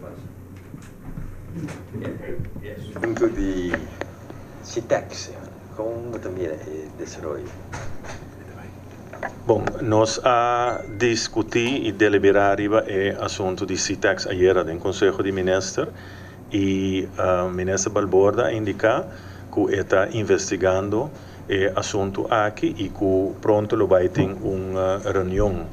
pasa. Punto di Citex, kon bo ta mira e desaroyo? Bon, nos a diskutí i deliberá riba e asuntu di Citex ayera den Konseho di Minister i Minister Balborda a indiká ku e ta investigando e asuntu aki i ku pronto lo bai tin un reunion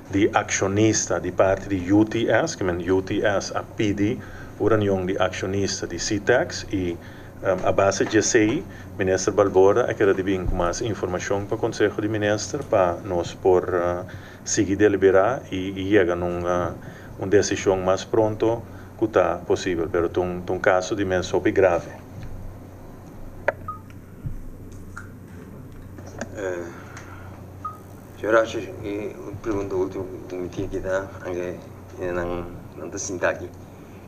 di akshonista di parti di UTS, ke men UTS a pidi un reunion di akshonista di Citex i a base djesei Minister Balborda a keda di bin ku mas informashon pa Konseho di Minister pa nos por sigui deliberá i yega na un desishon mas pronto ku ta posibel. Pero ta un kaso di mes hopi grave. Señor Asher, e un pregunta ultimo ku mi tin aki ta, anke nan nan ta sinta aki,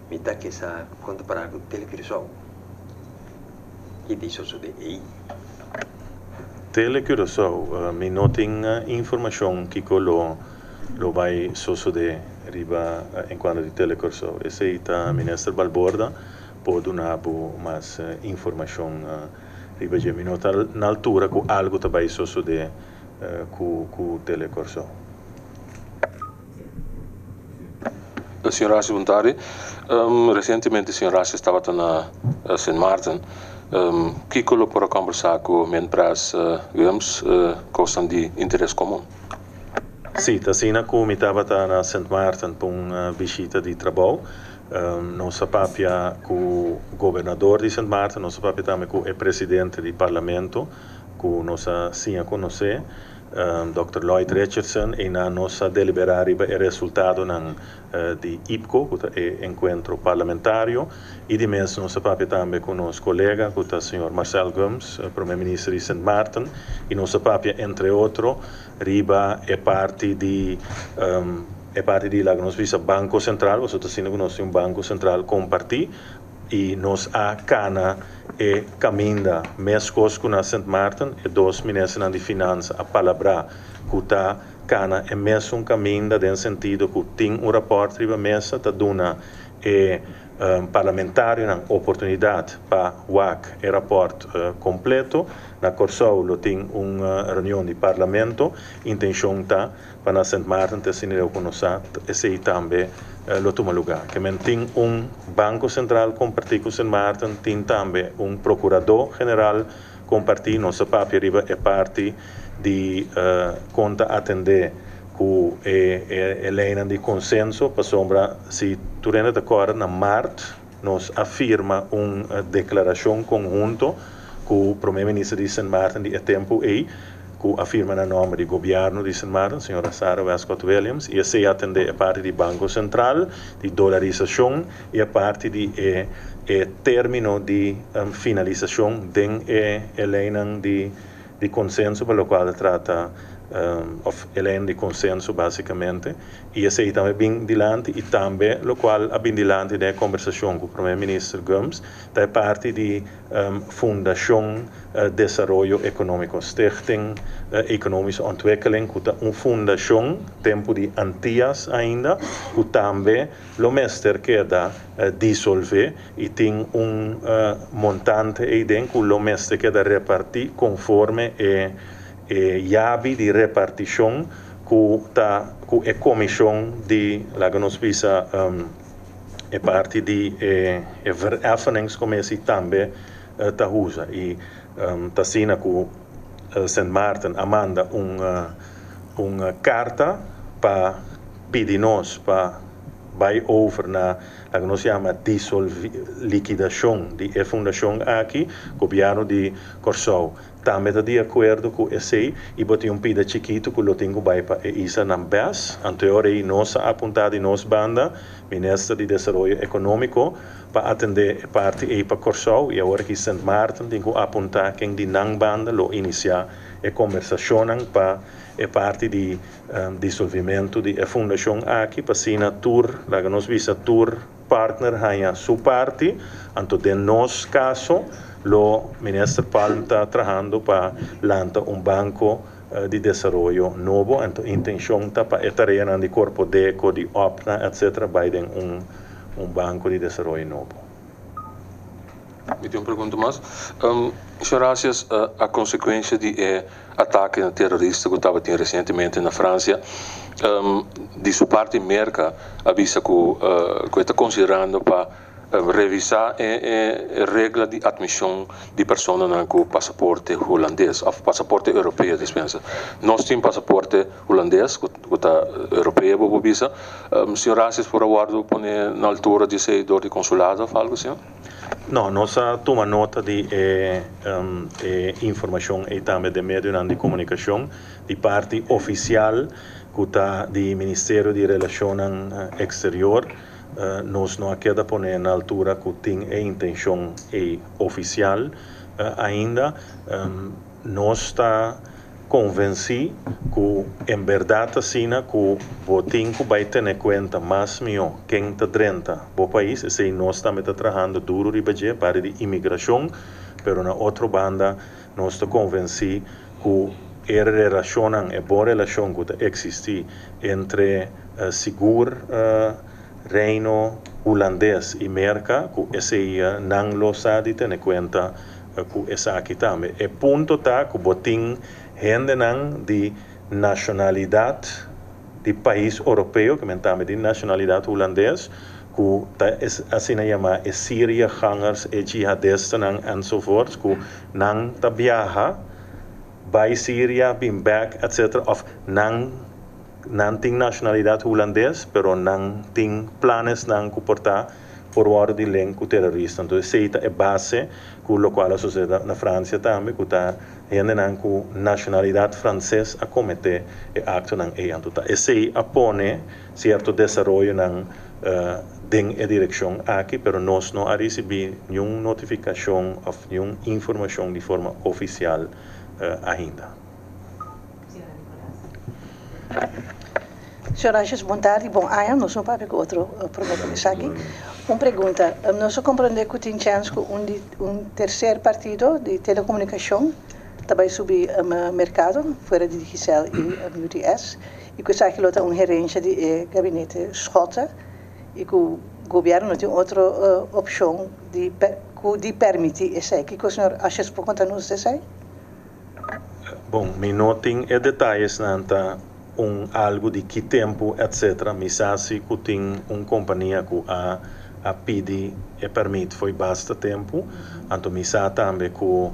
mi ta ke sa kon ta para ku Tele Curaçao. Ki ta sosode ei? Tele Curaçao, mi no tin informashon kiko lo lo bai sosode riba enkuanto di Tele Curaçao. Esei ta Minister Balborda por duna bo mas informashon Riba dje mi no ta na altura ku algu ta bai sosodé ku Tele Kòrsou. Señor Rassi bon tardi. Resientemente señor Rassi tabata na Sint Maarten. Kiko lo por a kombersá ku Minpres Gumbs kosnan di interes komun? Sí, ta asina ku mi tabata na Sint Maarten pa un bishita di trabou. Nos a papia ku gobernador di Sint Maarten, nos a papia tambe ku e presidente di parlamento ku nos a siña konosé, dòkter Lloyd Richardson. Einan nos a deliberá riba e resultadonan di IPCO, ku ta e enkuentro parlamentario. I di mes nos a papia tambe ku nos kolega ku ta señor Marcel Gumbs, prome minister di Sint Maarten. I nos a papia entre otro Riba e parti di e parti di laga nos bisa Banco Central, pasobra ta asina ku nos tin un Banco Central kompartí i nos a kana e kaminda meskos ku na Sint Maarten e dos ministernan di Finansa a palabrá ku ta kana e mesun kaminda den sentido ku tin un rapòrt riba mesa ta duna e Parlamentarionan oportunidat pa wak e rapòrt kompleto. Na Kòrsou lo tin un reunion di Parlamento. Intenshon ta pa na Sint Maarten te asina leu ku nos sa esei tambe lo tuma lugá. Ke men tin un Banko Sentral kompartí ku Sint Maarten, tin tambe un Prokuradó General kompartí. Nos a papia riba e parti di kon ta atendé Ku e leinan di konsenso, pasobra si tur hende ta kòrda na mart nos a firma un deklarashon konhunto ku Prome Minister di Sint Maarten di e tempu ei, ku a firma na nòmber di gobièrnu di Sint Maarten, señora Sarah Westcott Williams, i esei a atendé e parti di Banko Sentral, di dolarisashon i e parti di e e término di finalisashon den e leinan di di konsenso pa lokual ta trata òf e lei di konsenso básikamente i esei tambe bin dilanti i tambe lokual a bin dilanti den e kombersashon ku Prome Minister Gumbs ta e parti di Fundashon Desaroyo Ekonómiko, Stichting Economische Ontwikkeling, ku ta un fundashon tempu di Antias ainda ku tambe lo mester keda disolvé i tin un montante eiden ku lo mester keda repartí konforme e e yabi di repartishon ku ta ku e komishon di laga nos bisa e parti di e e vereffeningscommissie tambe ta usa i ta asina ku Sint Maarten a manda un un karta pa pidi nos pa bai over na Loke nos yama disolvi, likidashon di e fundashon aki, gobièrnu di Kòrsou tambe ta di akuerdo ku esei i bo tin un pida chikitu ku lo tin ku bai pa e islanan bes. Anto e ora ei nos a apuntá di nos banda, Minister di Desaroyo Ekonómiko, pa atendé e parti ei pa Kòrsou i awor aki Sint Maarten tin ku apuntá ken di nan banda lo inisiá e kombersashonnan pa e parti di Disolvimentu di e fundashon aki pa asina tur, laga nos bisa tur partner haña su parti. Anto den nos kaso lo Minister Palm ta trahando pa lanta un banko di desaroyo nobo. Anto intenshon ta pa e tareanan di Korpodeko, di OPNA etc. Bai den un un banko di desaroyo nobo. Mi tin un pregunta mas. Señor Asjes, a konsekuensia di e atake terorista ku tabatin resientemente na Fransia, di su parti Merka a bisa ku ku e ta konsiderando pa Revisá e regla di atmishon di personanan ku pasaporte hulandes òf pasaporte europeo dispensa. Nos tin pasaporte hulandes ku ta europeo bo por bisa. Señor Asjes por a wòrdu pone na altura di esei dor di konsulado òf algu asina? No, nos a tuma nota di e e informashon ei tambe den medionan di komunikashon di parti ofisial ku ta di Ministerio di Relashonnan Eksterior. Nos no a keda pone na altura ku tin e intenshon ei ofisial ainda. Nos ta konvensí ku en bèrdat asina ku bo tin ku bai tene kuenta mas mihó ken ta drenta bo pais. Esei nos tambe ta trahando duru riba dje, parti di imigrashon, pero na otro banda nos ta konvensí ku e relashonnan, e bon relashon ku ta eksistí entre sigur Reino Hulandes i Merka, ku esei nan lo sa di tene kuenta ku esaki tambe. E punto ta ku bo tin hendenan di nashonalidat di pais oropeo, ke men tambe di nashonalidat hulandes, ku ta asina yamá e Syriëgangers, e jihadistanan enzovoorts, ku nan ta biaha bai Siria, bin bèk, etcetera, òf nan nan tin nashonalidat hulandes, pero nan tin planesnan ku por ta por wòrdu di link ku terorista. Entonces esei ta e base ku lokual a sosede na Fransia tambe, ku ta hendenan ku nashonalidat franses a kometé e aktonan ei. Anto ta esei a pone sierto desaroyonan den e direkshon aki, pero nos no a risibí niun notifikashon òf niun informashon di forma ofisial ainda. Señor Asjes, bon tardi, bon aña. Nos no papia cu otro prome cu esaki. Un pregunta, nos a comprende cu tin chens cu un di un tercer partido di telecomunicacion ta bay subi mercado fuera di Digicel y UTS y cu esaki lo ta un herencia di e gabinete Schotte y cu gobierno no tin otro opcion di cu di permiti esey. Kico señor Asjes por conta nos di esey? Bon, mi no tin e detayesnan ta un algu di ki tempu etc. Mi sa si ku tin un kompania ku a a pidi e pèrmit fo'i basta tempu. Anto mi sa tambe ku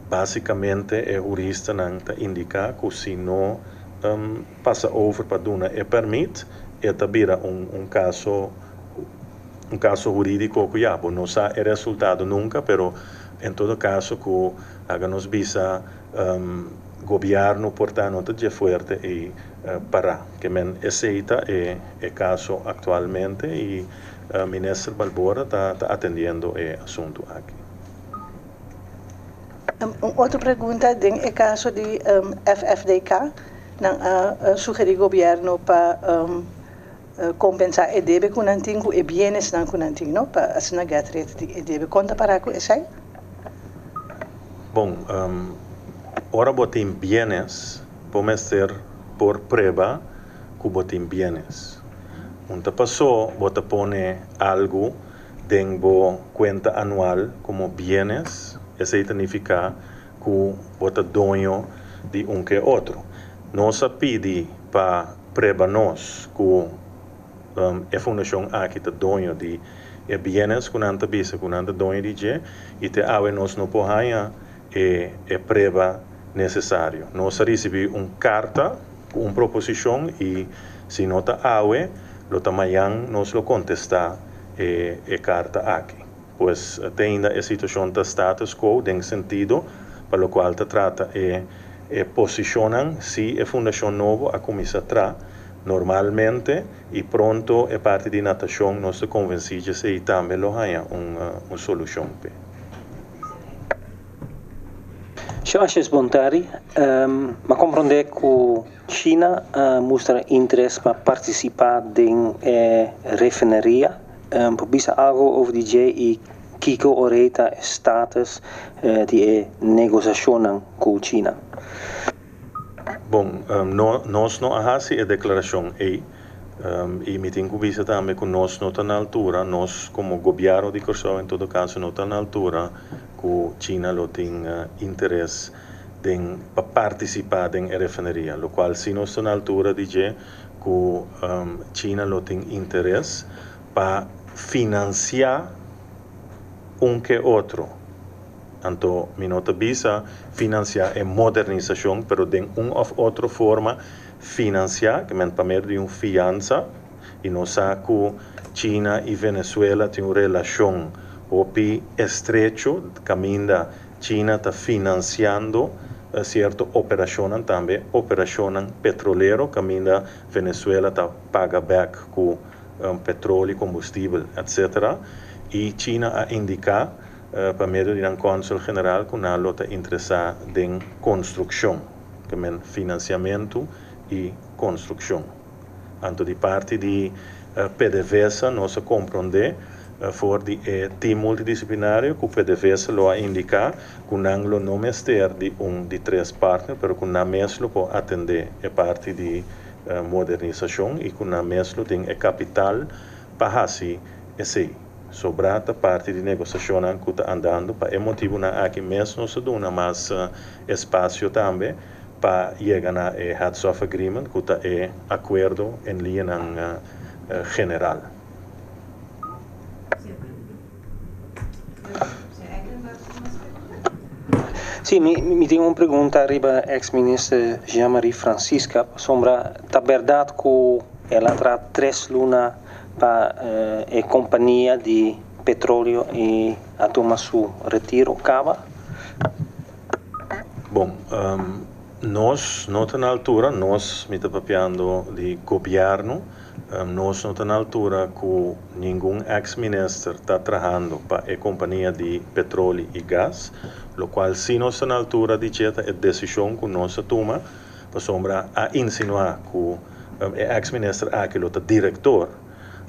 básikamente e huristanan ta indiká ku si no pasa over pa duna e pèrmit e ta bira un un kaso un kaso hurídiko ku ya bo no sa e resultado nunka pero en todo kaso ku laga nos bisa Gobierno por ta no ta dje fuerte ei para. Ke men esei ta e e kaso aktualmente i Minister Balborda ta ta atendiendo e asuntu aki. Un otro pregunta, den e kaso di FFDK nan a sugeri gobierno pa kompensá e debe ku nan tin ku e bienesnan ku nan tin no pa asina get rid di e debe. Kon ta para ku esei? Bon, ora bo tin bienes, bo mester por prueba ku bo tin bienes. Un ta pasó bo ta pone algu den bo kuenta anual komo bienes, esei ta nifiká ku bo ta doño di un ke otro. Nos a pidi pa prueba nos ku e fundashon aki ta doño di e bienes ku nan ta bisa ku nan ta doño di dje i te awe nos no por haña e e prueba nesesario. Nos a risibí un karta ku un proposishon i si no ta awe lo ta mañan nos lo kontestá e e karta aki. Pues te ainda e situashon ta status quo den sentido pa lokual ta trata e e posishonnan si e fundashon nobo a kuminsá tra Normalmente y pronto e parti di natacion nos ta convenci djesey tambe lo haña un solucion p'e. Shashes Bontari, M'a komprondé ku China a mustra interes pa partisipá den e refineria. Por bisa algu over di dje i kiko orei ta e status di e negosiashonnan ku China? Bon, no, nos no a hasi e deklarashon ei. I mi tin ku bisa tambe ku nos no ta na altura, nos komo gobièrnu di Kòrsou en todo kaso no ta na altura ku China lo tin interes den pa partisipá den e refineria, lokual si nos ta na altura di dje ku China lo tin interes pa finansiá un ke otro. Anto mi no ta bisa finansiá e modernisashon, pero den un òf otro forma finansiá, ke men pa medio di un fiansa, i nos sa ku China i Venezuela tin un relashon hopi estrecho kaminda China ta finansiando sierto operashonnan, tambe operashonnan petrolero kaminda Venezuela ta paga bèk ku petroli, kombustibel, etc. I China a indiká pa medio di nan kònsùl general ku nan lo ta interesá den konstrukshon, ke men finansiamentu i konstrukshon. Anto di parti di PDVSA nos a komprondé for di e tim multidisiplinario ku PDVSA lo a indiká ku nan lo no mester di un di tres partner pero ku nan mes lo por atendé e parti di modernisashon i ku nan mes lo tin e kapital pa hasi esei. Sobrá ta parti di negosiashonnan ku ta andando. Pa e motibunan aki mes nos a duna mas espasio tambe pa yega na e Heads of Agreement ku ta e akuerdo en liñanan general. Sí, mi mi tin un pregunta riba ex minister Jean-Marie Francisca pasobra ta berdad ku el a traha tres luna pa e kompania di petroleo i a tuma su retiro kaba? Bon, nos no ta na altura, nos, mi ta papiando di gobièrnu, nos no ta na altura ku ningun ex minister ta trahando pa e kompania di petroli i gas. Lokual si nos ta na altura di dje ta e desishon ku nos a tuma, pasobra a insinuá ku e ex minister aki lo ta direktor,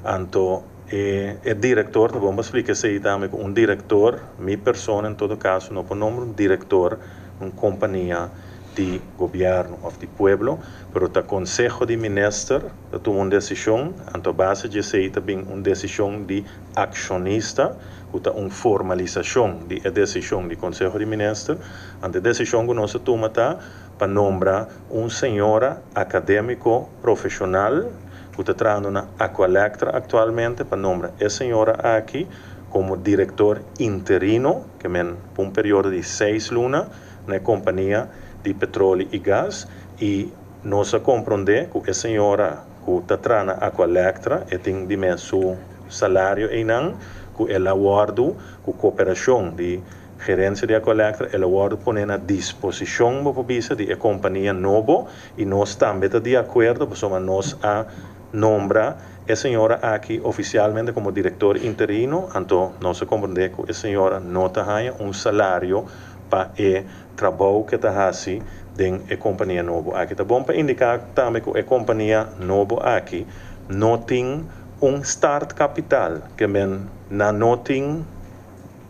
anto E e director ta bon pa splica esey tambe cu un director, mi persona en todo caso no por nombra un director un compania di gobierno of di pueblo, pero ta conseho di minister ta tuma un decision, anto a base di esey ta bin un decision di accionista cu ta un formalisacion di e decision di conseho di minister, anto e decision cu nos a tuma ta pa nombra un señora academico profesional ku ta trahando na Aqualectra aktualmente pa nombra e señora aki komo direktor interino, ke men pa un periodo di seis luna, na e kompania di petroli i gas i nos a komprondé ku e señora ku ta traha na Aqualectra e tin di mes su salario einan ku el a wòrdu ku koperashon di Gerencia di Aqualectra el a wordo pone na disposicion, bo por bisa, di e compania nobo y nos tambe ta di acuerdo pasobra nos a nombra e señora aki oficialmente como director interino, anto nos a comprende cu e señora no ta haya un salario pa e trabou cu e ta haci den e compania nobo aki. Ta bon pa indica tambe cu e compania nobo aki no tin un start capital, ke men nan no tin.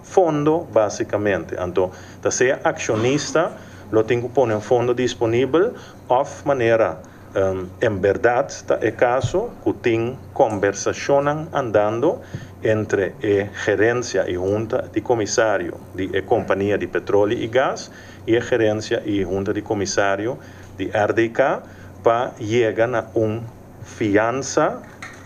Fondo, básicamente. Anto, ta sea accionista lo tin cu pone un fondo disponibel of manera en berdad ta e caso cu tin combersacionnan andando entre e gerencia y hunta di comisario di e compania di petroleo y gas y e gerencia y hunta di comisario di RDK pa yega na un fiansa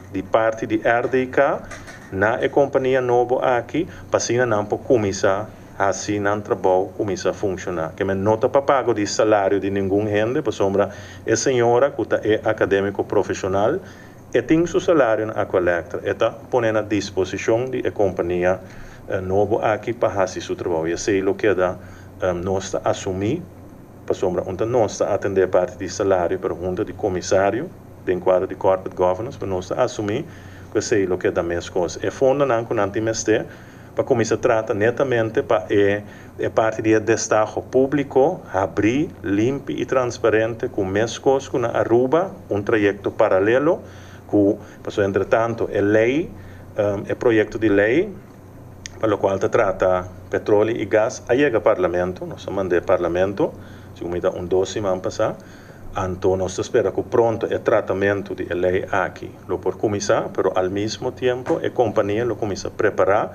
di parti di RDK na e kompania nobo aki pa asina nan por kuminsá hasi nan trabou kuminsá funshoná. Ke men no ta pa pago di salario di ningun hende pasobra e señora ku ta e akadémiko profeshonal e tin su salario na Aqualectra e ta pone na disposishon di e kompania nobo aki pa hasi su trabou i esei lo keda nos ta asumí. Pasobra un ta nos ta atendé parti di salario pero hunta di komisario den kuadro di corporate governance pero nos ta asumí ku esei lo keda meskos. E fondonan ku nan tin mester pa kuminsá trata netamente pa e e parti di e destaho públiko habrí, limpi i transparente ku meskos ku na Aruba un trayekto paralelo ku pasobra entretanto e lei e proyekto di lei pa lokual ta trata petroli i gas a yega parlamento, nos a mand'é parlamento, segun mi ta un dos siman pasá, Anto nos ta spera ku pronto e tratamentu di e lei aki lo por kuminsá, pero al mismo tiempo e kompania lo kuminsá prepará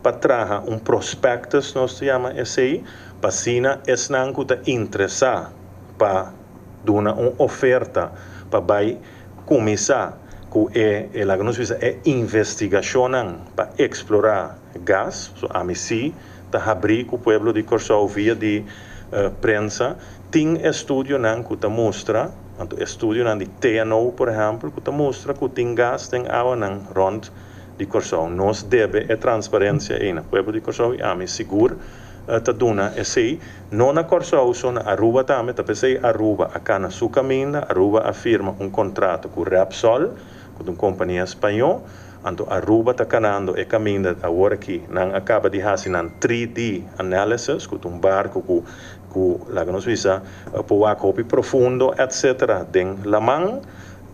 pa traha un prospectus, nos ta yama esei, pa asina esnan ku ta interesá pa duna un oferta pa bai kuminsá ku e, laga nos bisa, e investigashonnan pa eksplorá gas. So ami sí ta habrí ku pueblo di Kòrsou via di prensa, tin estudionan ku ta mustra, anto estudionan di TNO por ehèmpel, ku ta mustra ku tin gas den awanan rònt di Kòrsou. Nos debe e transparensia ei na pueblo di Kòrsou i ami sigur ta duna esei. No na Kòrsou so, na Aruba tambe. Ta p'esei Aruba a kana su kaminda. Aruba a firma un kontrato ku Repsol, ku ta un kompania spañó. Anto Aruba ta kanando e kaminda awor aki. Nan a kaba di hasi nan 3D analysis, ku ta un barku ku laga nos bisa por wak hopi profundo etcetera den laman.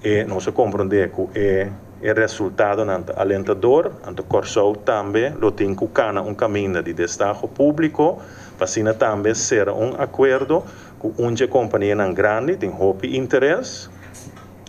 E nos a komprondé ku e resultadonan ta alentador. Anto Kòrsou tambe lo tin ku kana un kaminda di destaho públiko pa asina tambe sera un akuerdo ku un dje kompanianan grandi tin hopi interes.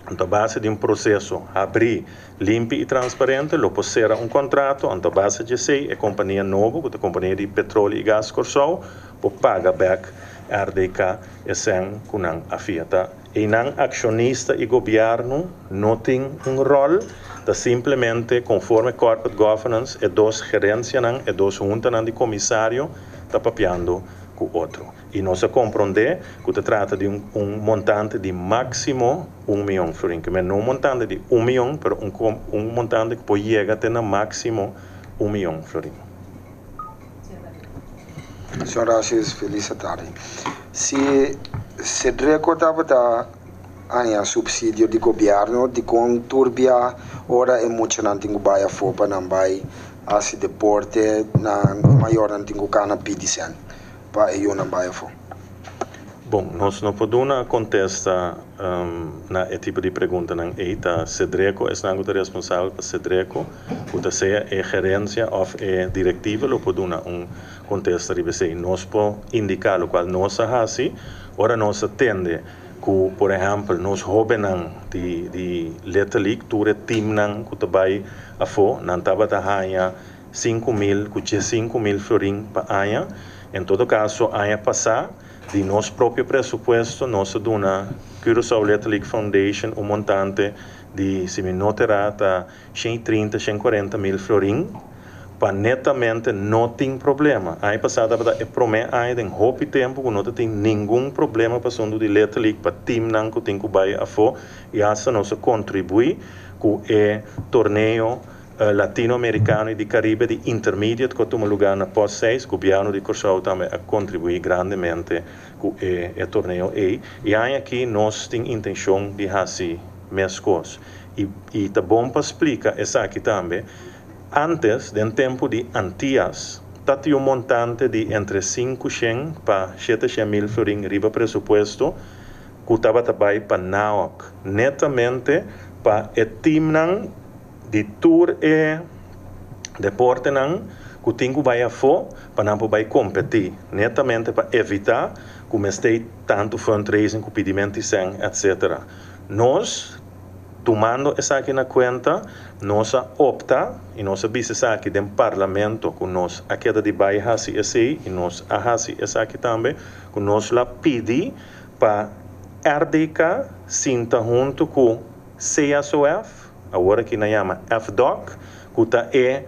Anto a base di un proseso habrí, limpi i transparente lo por sera un kontrato. Anto a base di esei e kompania nobo, ku ta Kompania di Petroli i Gas Kòrsou, por paga bèk RDK e sèn ku nan a fia. Ta einan akshonista i gobièrnu no tin un ròl, ta simplemente konforme corporate governance e dos gerensianan, e dos huntanan di komisario ta papiando ku otro. I nos a komprondé ku ta trata di un montante di máksimo un mion florin. Ke men no un montante di un mion, pero un un montante ku por yega te na máksimo un mion florin. Señor Asjes, felis atardi. Si Cedreco tabata haña supsidio di gobièrnu, dikon tur bia ora e muchanan tin ku bai afó pa nan bai hasi deporte, nan e mayornan tin ku kana pidi sèn pa e yunan bai afó? Bon, nos no por duna kontesta na e tipo di preguntanan ei. Ta Cedreco esnan ku ta responsabel pa Cedreco, ku ta sea e gerensia òf e direktiva lo por duna un kontesta riba esei. Nos por indiká lokual nos a hasi ora nos a tende ku, por ehèmpel, nos hóbennan di di Little League, tur e timnan ku ta bai afó, nan tabata haña 5000 ku 15 mil florin pa aña. En todo kaso, aña pasá, di nos propio presupuesto, nos a duna Curaçao Little League Foundation un montante di, si mi no ta era, ta 130, 140 mil florin, pa netamente no tin problema. Aña pasá tabata e promé aña den hopi tempu ku no tin ningun problema pa asuntu di Little League, pa timnan ku tin ku bai afó, i hasta nos a kontribuí ku e torneo latinoamerikano i di Karibe di intermediate ku a tuma lugá na Post 6. Gobièrnu di Kòrsou tambe a kontribuí grandemente ku e torneo ei. I aña aki nos tin intenshon di hasi meskos. I ta bon pa splika esaki tambe. Antes, den tempu di Antias, tabatin un montante di entre 500 pa 700 mil florin riba presupuesto ku tabata bai pa NAOC, netamente pa e timnan di tur e deportenan ku tin ku bai afó pa nan por bai kompetí, netamente pa evitá ku mester tantu fundraising ku pidimentu di sèn, etc. Nos, tumando esaki na kuenta, nos a opta i nos a bisa esaki den parlamento ku nos a keda di bai hasi esei i nos a hasi esaki tambe, ku nos la pidi pa RDK sinta huntu ku CSOF, awor aki nan yama FDOK, ku ta e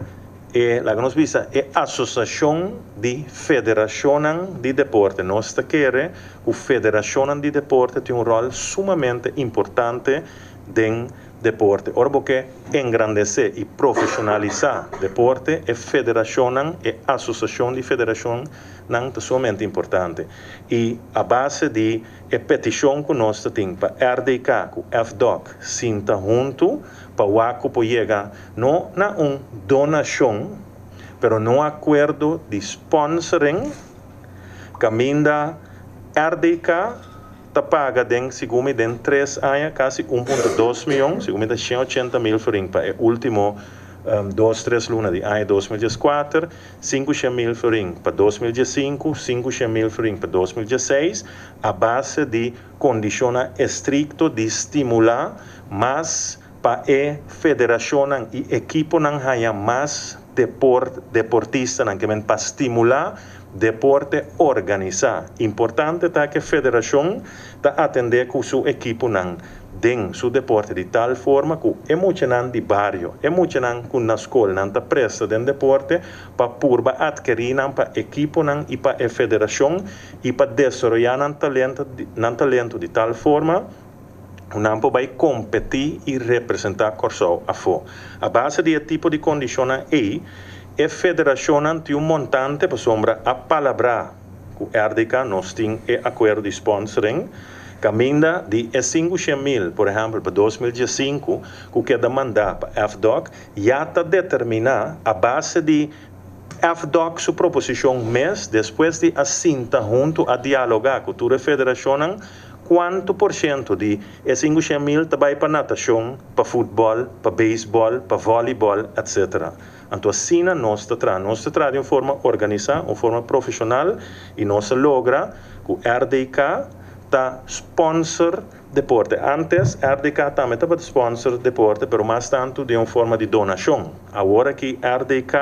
laga nos bisa, e asosiashon di federashonnan di deporte. Nos ta kere ku federashonnan di deporte tin un ròl sumamente importante den deporte. Ora bo ke engrandesé i profeshonalisá deporte, e federashonnan, e asosiashon di federashonnan ta sumamente importante. I a base di e petishon ku nos tin pa RDK ku FDOK sinta huntu pa wak por yega no na un donashon, pero na akuerdo di sponsoring, kaminda RDK ta paga den, segun mi, den 3 aña kasi 1.2 mion, segun mi ta 180 mil florin pa e último. 2, 3 luna di aña 2014, 500.000 florin pa 2015, 500.000 florin pa 2016, a base di kondishonnan estrikto di stimulá mas pa e federashonnan i ekiponan haña mas deport deportistanan ke men pa stimulá deporte organisá. Importante ta ku e federashon ta atendé ku su ekiponan den su deporte di tal forma ku e muchanan di bario, e muchanan ku na skol nan ta presta den deporte pa purba atkerí nan pa ekiponan i pa e federashon i pa desaroyá nan talento nan talento di tal forma ku nan por bai kompetí i representá Kòrsou afó. A base di e tipo di kondishonnan ei, e federashonnan tin un montante pasobra a palabrá ku RDK nos tin e akuerdo di sponsoring kaminda di e 500.000, por ehèmpel pa 2015, ku keda mandá pa FDOK, ya ta determiná a base di FDOK su proposishon mes despues di a sinta huntu a dialogá ku tur e federashonnan kuantu porshento di e 500.000 ta bai pa natashon, pa futbòl, pa beisbòl, pa vòlibòl, etc. Anto asina nos ta traha. Nos ta traha di un forma organisá, un forma profeshonal i nos a logra ku RDK ta sponsor deporte. Antes RDK tambe tabata sponsor deporte, pero mas tantu den un forma di donashon. Awor aki RDK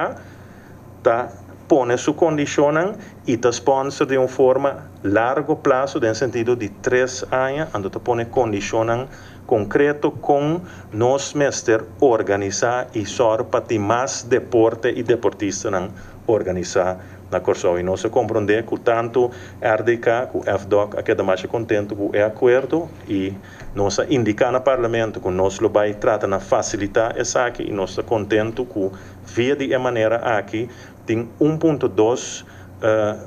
ta pone su kondishonnan i ta sponsor di un forma largo plaso den sentido di 3 aña, anto ta pone kondishonnan konkreto kon nos mester organisá i sòru pa tin mas deporte i deportistanan organisá na Kòrsou. I nos a komprondé ku tantu RDK ku FDOK a keda masha kontentu ku e akuerdo i nos a indiká na Parlamento ku nos lo bai trata na fasilitá esaki i nos ta kontentu ku via di e manera aki tin 1,2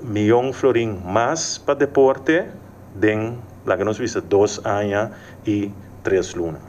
mion florin mas pa deporte den, laga nos bisa, 2 aña i 3 luna.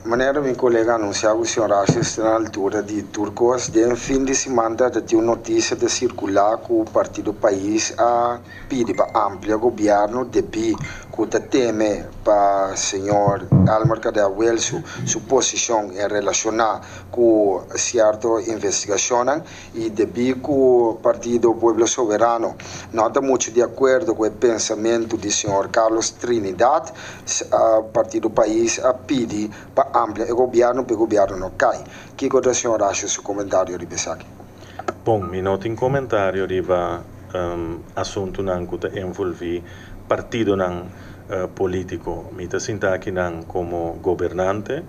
Manera mi kolega a anunsiá ku señor Asjes ta na altura di tur kos, den fin di siman ta tin un notisia ta sirkulá ku Partido Pais a pidi pa amplia gobièrnu debí ku ta teme pa señor Elmar Cadel Wilsu su posishon en relashoná ku sierto investigashonnan i debí ku Partido Pueblo Soberano no ta muchu di akuerdo ku e pensamentu di señor Carlos Trinidad, Partido Pais a pidi pa amplia e gobièrnu pa e gobièrnu no kai. Kiko ta señor Asjes su komentario riba esaki? Bon, mi no tin komentario riba asuntunan ku ta envolví partidonan polítiko. Mi ta sinta akinan komo gobernante,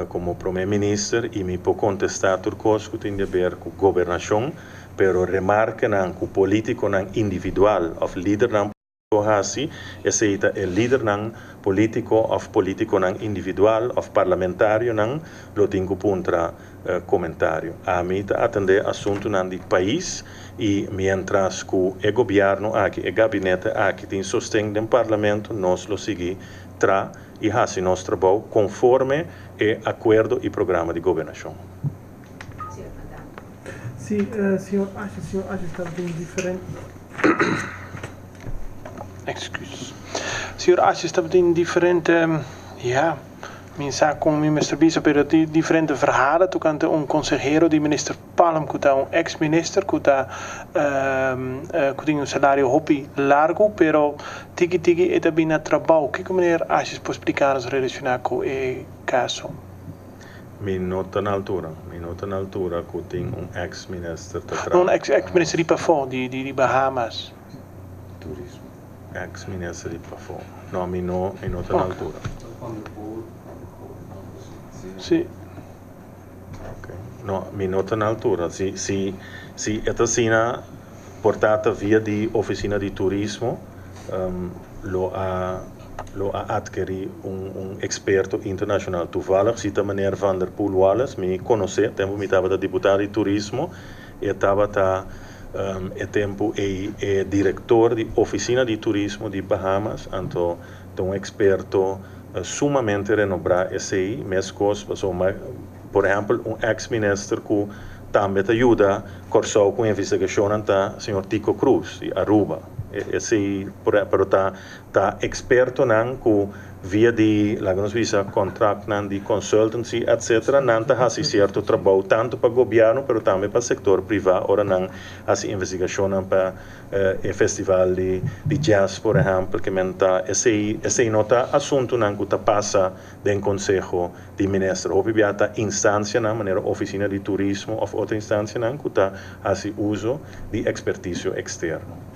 komo promé minister i mi por kontestá tur kos ku tin di aber ku gobernashon, pero remarkenan ku polítikonan individual òf lidernan polítiko hasi, esei ta e lidernan polítiko òf polítikonan individual òf parlamentarionan lo tin ku puntra komentario. Ami ta atendé asuntunan di pais i miéntras ku e gobièrnu aki, e gabinete aki tin sosten den parlamento, nos lo sigui tra i hasi nos trabou konforme e akuerdo i programa di gobernashon. Sí, señor Asjes, señor Asjes tabatin diferente. Excuus. Señor Asjes tabatin diferente, ja, mi sa kon mi mester bisa, pero di diferente verhalen tokante un konsehero di minister Palm ku ta un ex minister ku ta ku tin un salario hopi largu, pero tiki tiki e ta bin na trabou. Kiko meneer Asjes por splika nos relashoná ku e kaso? Mi no ta na altura. Mi no ta na altura ku tin un ex minister ta No, un ex ex minister di pafó, di di Bahamas. Turismo. Ex minister di pafó. No, mi no, mi no ta na altura. Sí. Ok. No, mi no ta na altura. Si, si, si e ta asina por ta via di ofisina di turismo, lo a lo a atkerí un eksperto internashonal. Toevallig si ta meneer Van der Poel Wallace, mi konosé, tempu mi tabata diputado di turismo, e tabata e tempu ei e direktor di ofisina di turismo di Bahamas, anto ta un eksperto sumamente renombrá esei, meskos pasobra por ehèmpel un eks minister ku tambe ta yuda Kòrsou ku investigashonnan ta señor Tico Cruz di Aruba. Esei pero ta ta ekspertonan ku Via di, laga nos bisa, contractnan di consultancy, etc. Nan ta hasi cierto trabou tanto pa gobierno pero tambe pa sector priva ora nan hasi investigacionnan pa e festival di jazz, por ehempel, ke men ta esei esei no ta asuntunan ku ta pasa den konseho di minister. Hopi bia ta instancianan manera ofisina di turismo òf otro instancianan ku ta hasi uso di ekspertisio eksterno.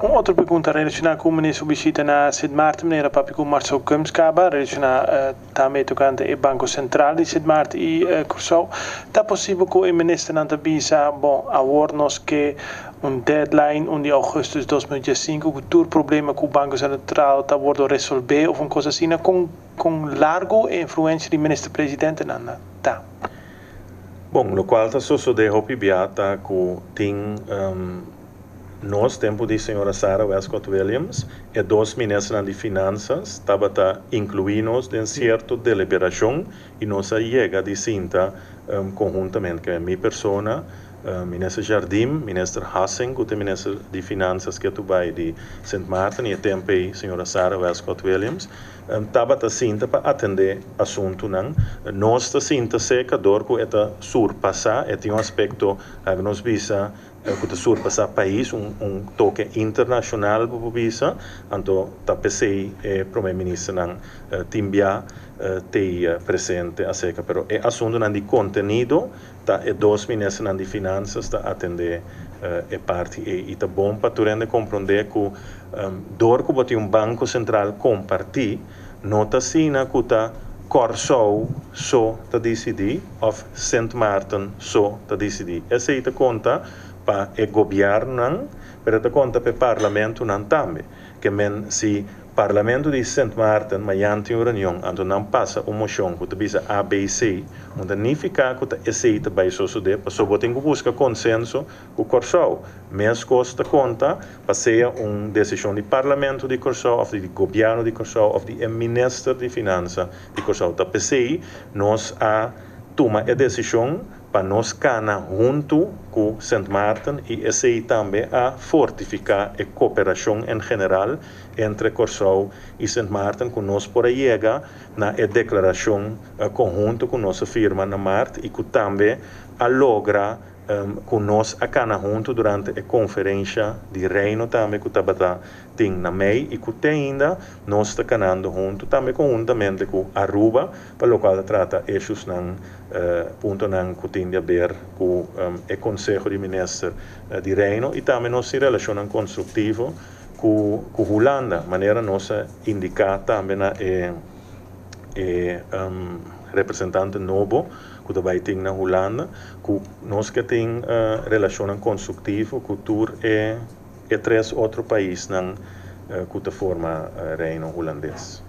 Un otro pregunta relashoná ku minister su bishita na Sint Maarten, meneer a papia ku Marcel Gumbs kaba, relashoná tambe tokante e Banko Sentral di Sint Maarten i Kòrsou. Ta posibel ku e ministernan ta bisa, bon, awor nos ke un deadline un di ougùstùs 2015 ku tur problema ku Banko Sentral ta wòrdu resolvé òf un kos asina? Kon kon largu e influensia di minister-presidentenan ta? Bon, lokual ta sosodé hopi bia ta ku tin nos tempu di señora Sarah Wescot Williams, e dos ministernan di Finansas tabata inkluí nos den sierto deliberashon i nos a yega di sinta konhuntamente, ke mi persona, Minister Jardim, Minister Hassing ku ta e Minister di Finansas ke tu bai di Sint Maarten i e tempu ei señora Sarah Wescot Williams tabata sinta pa atendé asuntunan. Nos ta sinta seka dor ku e ta surpasá, e tin un aspekto, laga nos bisa, ku ta surpasá pais, un toke internashonal bo por bisa, anto ta p'esei e prome ministernan tin bia t'ei presente aserka. Pero e asuntunan di kontenido ta e dos ministernan di finansas ta atendé e parti ei. I ta bon pa tur hende komprondé ku dor ku bo tin un banko sentral kompartí, no ta asina ku ta Kòrsou so ta disidí òf Sint Maarten so ta disidí. Esei ta konta pa e gobièrnunan, pero e ta konta pa e parlamentunan tambe. Ke men si Parlamento di Sint Maarten mañan tin un reunion, anto nan pasa un mocion cu ta bisa ABC, no ta nifica cu ta esey ta bay sosode, pasobra bo tin cu busca consenso cu Corsou. Mescos ta conta pa sea un decision di Parlamento di Corsou of di Gobierno di Corsou of di e Minister di Finansa di Corsou. Ta pesey nos a tuma e decision pa nos kana huntu ku Sint Maarten i esei tambe a fortifiká e koperashon en general entre Kòrsou i Sint Maarten ku nos por a yega na e deklarashon konhunto ku nos a firma na mart i ku tambe a logra ku nos a kana huntu durante e konferensha di Reino tambe ku tabata tin na mei i ku te ainda nos ta kanando huntu tambe konhuntamente ku Aruba pa lokual ta trata eshusnan puntonan ku tin di aber ku e Konseho di Minister di Reino i tambe nos tin relashonnan konstruktivo ku ku Hulanda, manera nos a indiká tambe na e e representante nobo ku ta bai tin na Hulanda ku nos ke tin relashonnan konstruktivo ku tur e e tres otro paisnan ku ta forma Reino Hulandes.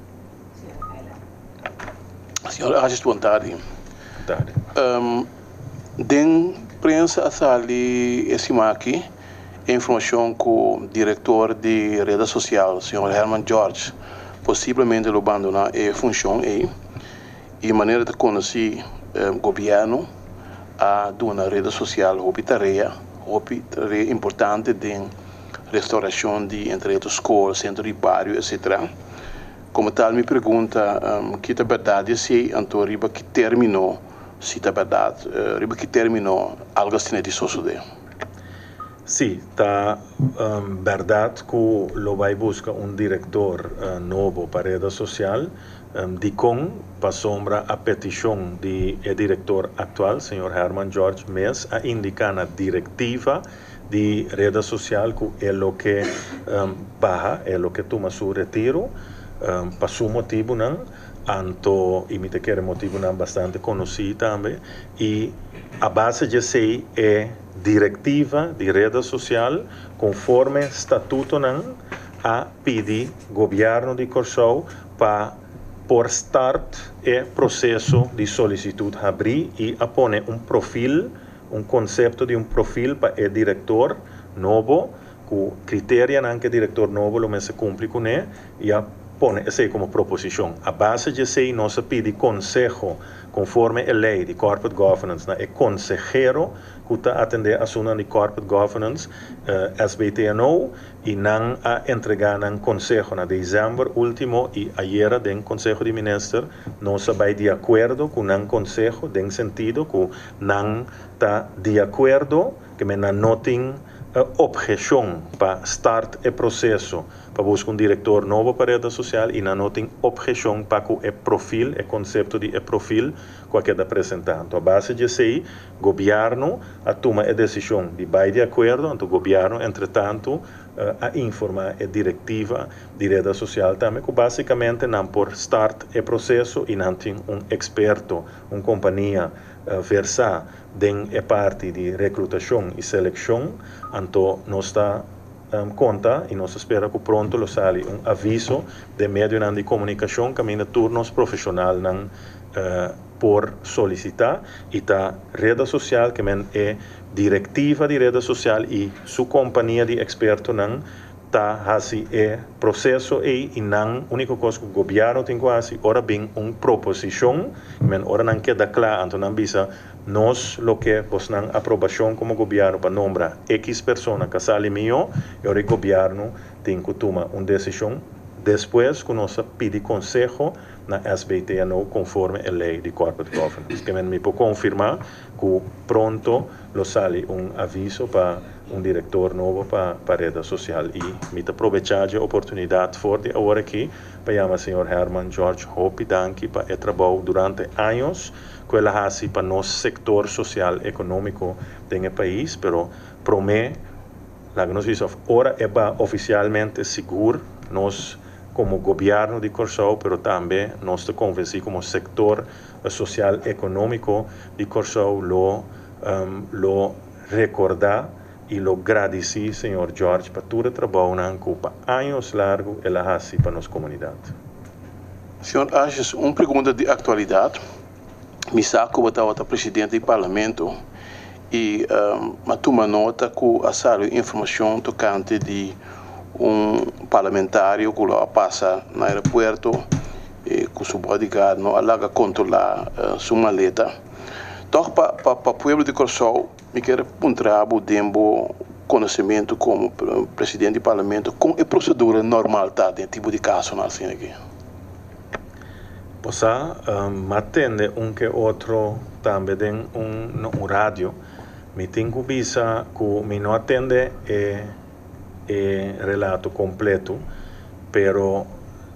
Señor Asjes bon tardi. Den prensa a sali e siman aki e informacion cu director di Reda Social, señor Herman George, posiblemente lo bandona e funcion ey y manera ta conoci gobierno a duna Reda Social hopi tarea, hopi tarea importante den restauracion di entre otro scol, centro di bario, etc. Como tal mi pregunta ki ta berdad di esey anto riba ki termino si ta berdad riba ki termino algo asina di sosode? Si, ta berdad cu lo bay busca un director nobo pa Reda Social. Dicon? Pasobra a peticion di e director actual, señor Herman George mes a indica na directiva di reda sosial ku e lo ke baha, e lo ke tuma su retiro pa su motibunan, anto i mi ta kere motibunan bastante konosí tambe, i a base di esei e direktiva di reda sosial konforme statutonan a pidi gobièrnu di Kòrsou pa por start e proseso di solisitut habrí i a pone un profil. Un konsepto di un profil pa e direktor nobo ku kriterianan ku e direktor nobo lo mester kumpli kuné i a pone esei komo proposishon. A base di esei nos a pidi konseho Konforme e lei di corporate governance na e konsehero ku ta atendé asuntunan di corporate governance, SBTNO, i nan a entregá nan konseho na desèmber último i ayera den Konseho di Minister nos a bai di akuerdo ku nan konseho den sentido ku nan ta di akuerdo ke men nan no tin opheshon pa start e proseso pa buska un direktor nobo pa Reda Sosial i nan no tin opheshon pa ku e profil, e konsepto di e profil ku a keda presentá. Anto a base di esei gobièrnu a tuma e desishon di bai di akuerdo, anto gobièrnu entretantu a informá e direktiva di Reda Sosial tambe ku básikamente nan por start e proseso i nan tin un eksperto, un kompania versá den e parti di reklutashon i selekshon, anto nos ta konta i nos ta spera ku pronto lo sali un aviso den medionan di komunikashon kaminda tur nos profeshonalnan por solisitá i ta Reda Sosial ke men e direktiva di Reda Sosial i su kompania di ekspertonan ta hasi e proseso ei i nan úniko kos ku gobièrnu tin ku hasi ora bin un proposishon men ora nan keda kla anto nan bisa nos lo ke bosnan aprobashon komo gobièrnu pa nombra ekis persona ka sali mihó e ora e gobièrnu tin ku tuma un desishon despues ku nos a pidi konseho na SBTNO konforme e lei di Corporate Governance. Ke men mi por konfirmá ku pronto lo sali un aviso pa un direktor nobo pa pa Reda Sosial i mi ta probechá dje oportunidat for di awor aki pa yama señor Herman George hopi danki pa e trabou durante años ku el a hasi pa nos sektor sosial ekonómiko den e pais pero promé laga nos bisa òf ora e ba ofisialmente sigur nos komo gobièrnu di Kòrsou pero tambe nos ta konvensí komo sektor sosial ekonómiko di Kòrsou lo lo rekordá i lo gradisí señor George pa tur e trabounan ku pa años largu el a hasi pa nos komunidat. Señor Asjes, un pregunta di aktualidat. Mi sa ku bo tabata presidente di parlamento i mi a tuma nota ku a sali un informashon tokante di un parlamentario ku lo a pasa na aeropuerto ku su bodyguard no a laga kontrolá su maleta. Tòg pa pa pueblo di Kòrsou mi kier puntra bo den bo konosementu komo presidente di parlamento kon e prosedura normal ta den tipo di kasonan asina aki. Bo sa, m'a tende un ke otro tambe den un un radio. Mi tin ku bisa ku mi no a tende e e relato kompleto, pero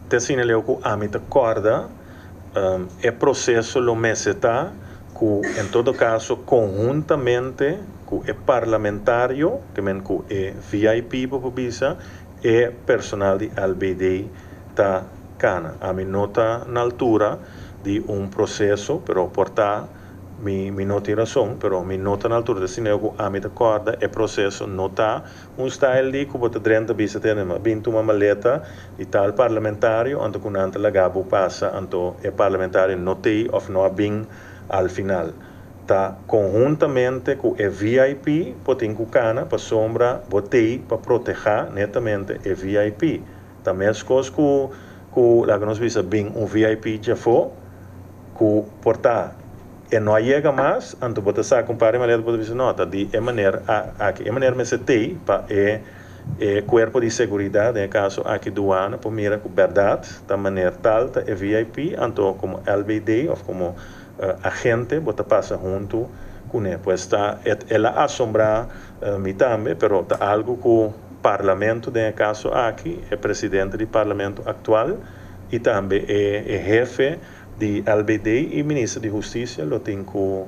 te asina leu ku ami ta kòrda e proseso lo mester ta ku en todo kaso konhuntamente ku e parlamentario, ke men ku e VIP bo por bisa, e personal di LBD ta kana. Ami no ta na altura di un proseso, pero por ta mi mi no tin rason, pero mi no ta na altura di asina ku ami ta kòrda e proseso no ta un style di ku bo ta drenta bisa tene mi a bin tuma maleta di tal parlamentario anto ku nan ta laga bo pasa anto e parlamentario no t'ei òf no a bin al final. Ta konhuntamente ku e VIP bo tin ku kana pasobra bo t'ei pa protehá netamente e VIP. Ta meskos ku ku laga nos bisa bin un VIP djafó ku por ta e no a yega mas anto bo ta saka un par di maleta bo ta bisa no ta di e maner aki e maner mester t'ei pa e e kuerpo di seguridat den e kaso aki duana por mira ku bèrdat ta maner tal ta e VIP anto komo LBD òf komo agente bo ta pasa huntu kuné. Pues ta el a asombrá mi tambe, pero ta algu ku Parlamento den e kaso aki, e presidente di Parlamento aktual i tambe e e hefe di LBD i minister di Hustisia lo tin ku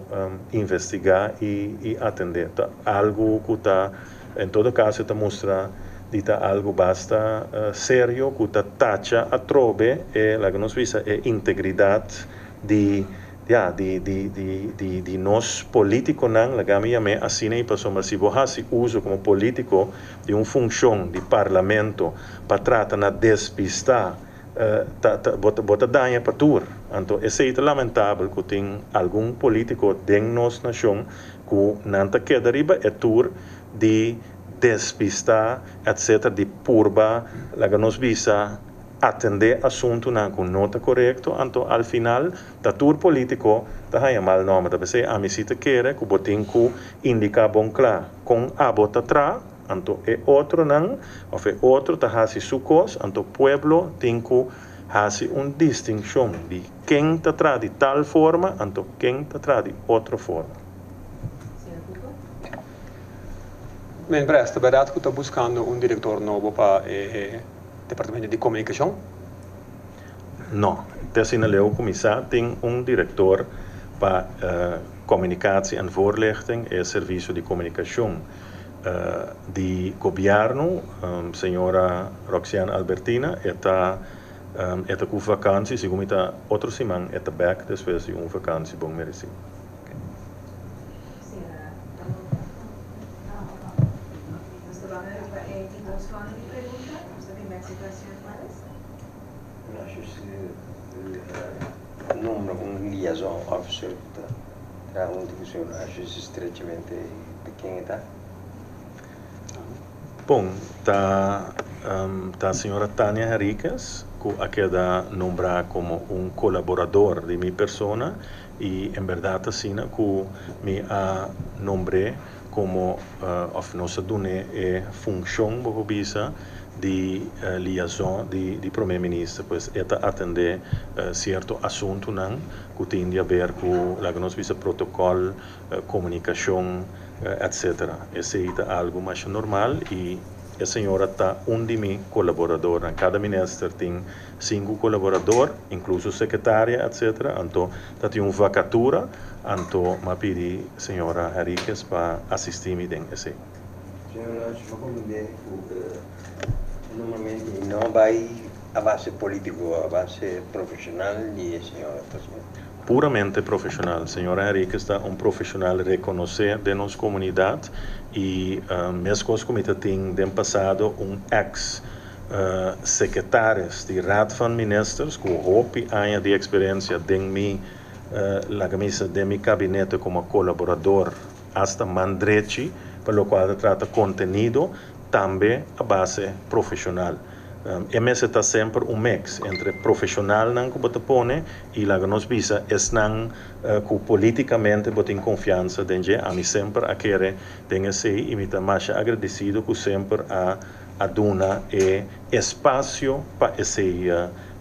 investigá i i atendé. Ta algu ku ta en todo kaso e ta mustra di ta algu basta serio ku ta tacha atrobe e laga nos bisa e integridat di ya di di di di di nos politiconan laga mi yam'é asina y pasobra si bo haci uso como politico di un funcion di parlamento pa trata na despista ta ta bo ta bo ta daña pa tur anto esey ta lamentabel cu tin algun politico den nos nacion cu nan ta keda riba e tur di despista etcetera di purba laga nos bisa. atendé asuntunan ku no ta korekto, anto al final ta tur polítiko ta haña mal nòmber. Ta p'esei ami si ta kere ku bo tin ku indiká bon kla kon abo ta traha, anto e otronan òf e otro ta hasi su kos, anto pueblo tin ku hasi un distinshon di ken ta traha di tal forma anto ken ta traha di otro forma. Mientras, ta bèrdat ku ta buskando un direktor nobo pa e departamento di komunikashon? No. Te asina leu kuminsá tin un direktor pa Communicatie en Voorlichting, e servisio di komunikashon di gobièrnu, señora Roxeanne Albertina. E ta e ta ku vakansi, segun mi ta otro siman e ta bèk despues di un vakansi bon meresí. Nombra un liaison officer ku ta traha huntu ku señor Asjes estrechamente ta ken e ta? Bon, ta ta señora Tania Henriquez ku a keda nombrá komo un kolaborador di mi persona i en bèrdat asina ku mi a nombr'é komo òf nos a dun'é e funshon bo por bisa di liaison di di prome minister pues e ta atendé sierto asuntunan ku tin di haber ku laga nos bisa protokòl, komunikashon etcetera. Esei ta algu masha normal i e señora ta un di mi kolaboradornan. Kada minister tin sinku kolaborador, inkluso sekretaria etcetera, anto ta tin un vakatura anto m'a pidi señora Henriquez pa asistí mi den esei. Señora, si bo comprende cu normalmente no bay a base politico, a base profesional di e señora ta asina? Puramente profesional. Señora Henriquez ta un profesional reconoce den nos comunidad y mescos cu mi ta tin den pasado un ex secretaris di Raad van Ministers cu hopi aña di experiencia den mi laga mi bisa den mi kabinete como colaborador hasta man drechi pa locual ta trata contenido, tambe a base profesional. E mester ta semper un mix entre profesionalnan cu bo ta pone y laga nos bisa esnan cu politicamente bo tin confiansa den dje. Ami semper a kere den esey y mi ta masha agradecido cu semper a a duna e espacio pa esey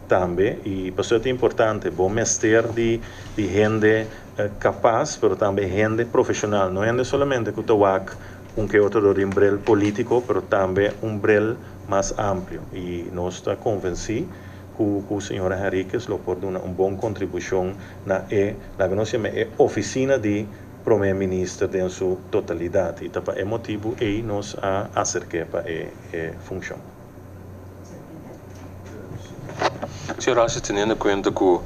tambe y pasobra ta importante bo mester di di hende kapas pero tambe hende profeshonal, no hende solamente ku ta wak un ke otro dor di un brel polítiko pero tambe un brel mas amplio i nos ta konvensí ku ku señora Henriquez lo por duna un bon kontribushon na e laga nos yama e ofisina di prome minister den su totalidat i ta pa e motibu ei nos a aserk'é pa e e funshon. Señor Asjes teniendo kuenta ku